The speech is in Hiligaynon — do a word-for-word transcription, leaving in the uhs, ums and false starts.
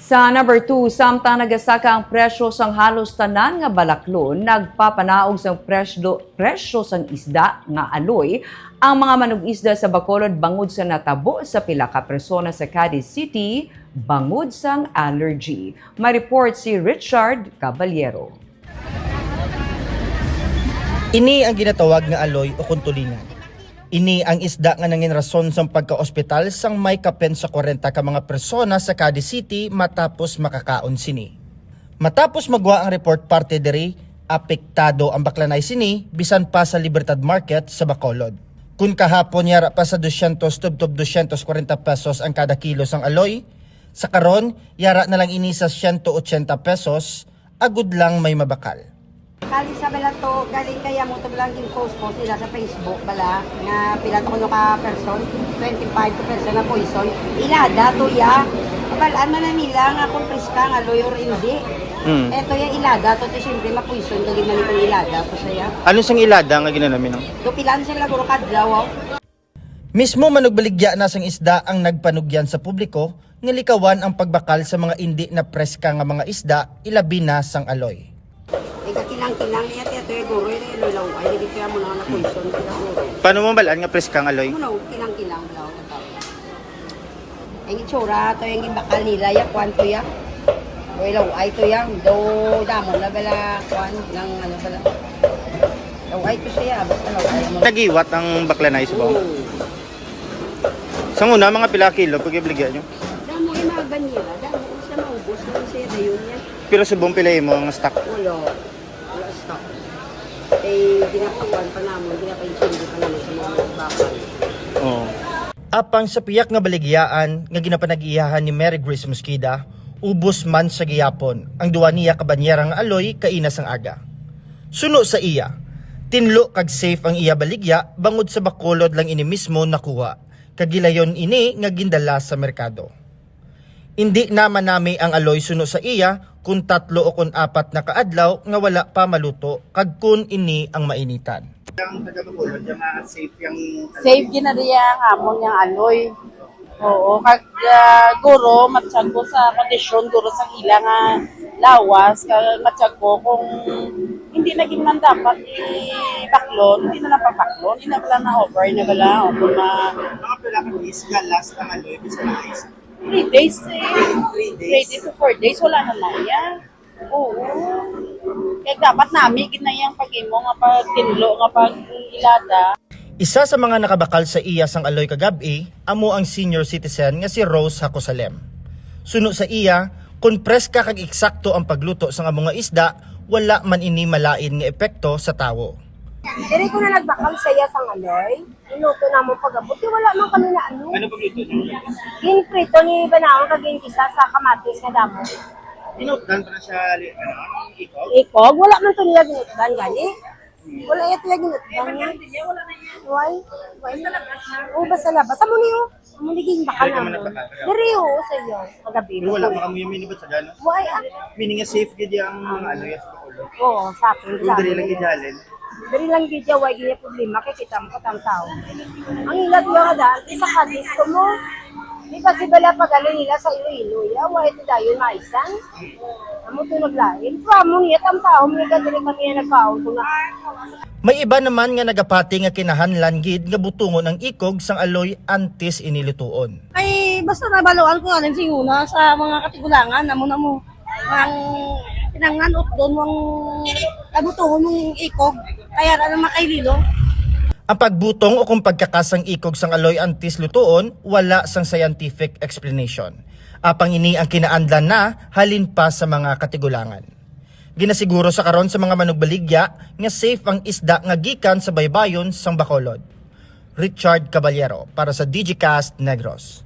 Sa number two, samtang nagasaka ang presyo sang halos tanan nga balaklon, nagpapanaog sang presyo, presyo sang isda nga aloy ang mga manug-isda sa Bacolod bangod sa natabo sa pila ka persona sa Cadiz City bangod sang allergy. May report si Richard Caballero. Ini ang ginatawag nga aloy o kuntulingan. Ini ang isda nga nangin rason sang pagka-ospital sang may kapin sa kwarenta ka mga persona sa Cadiz City matapos makakaon sini. Matapos magwa ang report parte diri, apektado ang baklanay sini bisan pa sa Libertad Market sa Bacolod. Kun kahapon yara pa sa dosyentos tubtob dosyentos kwarenta pesos ang kada kilo sang aloy, sa karon yara na lang ini sa siyento otsenta pesos, agud lang may mabakal. Kali sa bala to, galing kaya mo to bala gin-post-post nila sa Facebook bala, nga pila to kuno ka person, twenty-five to person na poison. Ilada to ya. Kabalaan man na nila nga kung priska nga aloy or hindi. Hmm. Eto ya, ilada to, to siyempre mapoison to, di man kung ilada to siya. Ano sang ilada nga ginanami nang? To pila na sila guro kadlaw, oh. Mismo manugbaligya na sang isda ang nagpanugyan sa publiko nga likawan ang pagbakal sa mga indi na preska nga mga isda, ilabi na sang aloy. Ay, kakinang-kinang niya, tiya, tiya, guro, eh, ano lang, ay, hindi kaya mo na napuison, kaya guro. Paano mo balaan nga preska ang aloy? Ano, kinang-kinang lang, ang tao. Ang itsura, to yung gibakal nila, ya, kwan to, ya. O, ilaw, ay to, ya. Do, damo na bala, kwan, ng, ano, bala. Ilaw, ay to siya, basta ilaw, ay mo. Nagiwat ang baklanay sa bawang? Oo. Sa una, mga pila kilo, pag ibligyan nyo? Damo, yung mga banyera, damo, sa maubos, lang siya, dayon niya. Pero subong pila mo ang stock? Wala. Wala stock. Eh, ginapakuan pa namon, ginapaintindi pa namon sa mga bakal. Oo. Apang sa piyak nga baligyaan nga ginapanag-iyahan ni Mary Grace Mosqueda, ubos man sa gihapon ang duwa niya ka banyera nga aloy kaina sang aga. Suno sa iya, tinlo kag safe ang iya baligya bangod sa Bacolod lang ini mismo nakuha, kag gilayon ini nga gindala sa merkado. Indi na manami ang aloy suno sa iya kon tatlo o kon apat na ka adlaw nga wala pa maluto kag kon ini ang mainitan. Ang taga Bacolod, yung mga safe yung Safe ginariya ang amon yang aloy. Oo, kag ah, guro, matsyag ko sa kondisyon, guro, sa ila nga lawas, kag matsyag ko kung hindi na gid man dapat ibaklon, hindi na lang pabaklon, hindi na pala na over na bala, o kung ma- Mga pila ka days nga last ang aloy, bisa na ice. Three days eh. Three days. Three days to four days, wala na na iya. Oo. Kaya dapat nami gid na iyang pag-imo nga pagtinlo nga pag-ilada. Isa sa mga nakabakal sa iya sang aloy kagab-i amo ang senior citizen nga si Rose Hacosalem. Suno sa iya, kon preska kag eksakto ang pagluto sang amo nga isda, wala man ini malain nga epekto sa tawo. Diri ko na nagbakal sa iya sang aloy. Niluto namon pag-abot, kay wala man kami na ano. Ano pagluto niyo? Ginprito ni Banaon kag gingisa sa kamatis nga damo. Inutdan pa na siya, li-, ano, ikog? Ikog, wala man to nila ginutdan gani. Wala iya to nila ginutdan niya. Why? Why? Oh, basta labas. Amo ni, oh. Amo ni ginbakal namon. Diri, oo, sa iyo. Kagabi. Pero wala pa kamo yung minibot sa gano? Why, ah? Meaning nga safe gid yung mga ano, yes, Bacolod. Oo, sa akin. Pero diri lang gid halin. Diri lang gid ya, way gid ya problema, kay kita mo katang tao. Ang ilag nga daan, isa ka gusto mo. Di ba si bala pag ano nila sa Iloilo, ya, way ito dayon maisan. Amo to naglain. Pero amo niya, tang tao, mga diri kami na nagkaon ko na. May iba naman nga nagapati nga kinahanglan gid nga butongon ang ikog sang aloy antes ini lutuon. Ay, basta nabaluan ko nga rin singuna sa mga katigulangan, amo na mo. Ang pinangan utdon mong kabutuhon mong ikog, kaya ra na makaililo. Ang pagbutong o kung pagkakas sang ikog sang aloy antes lutuon, wala sang scientific explanation. Apang ini ang kinaandlan na halin pa sa mga katigulangan. Ginasiguro sa karon sa mga manugbaligya nga safe ang isda nga gikan sa baybayon sang Bacolod. Richard Caballero para sa Digicast Negros.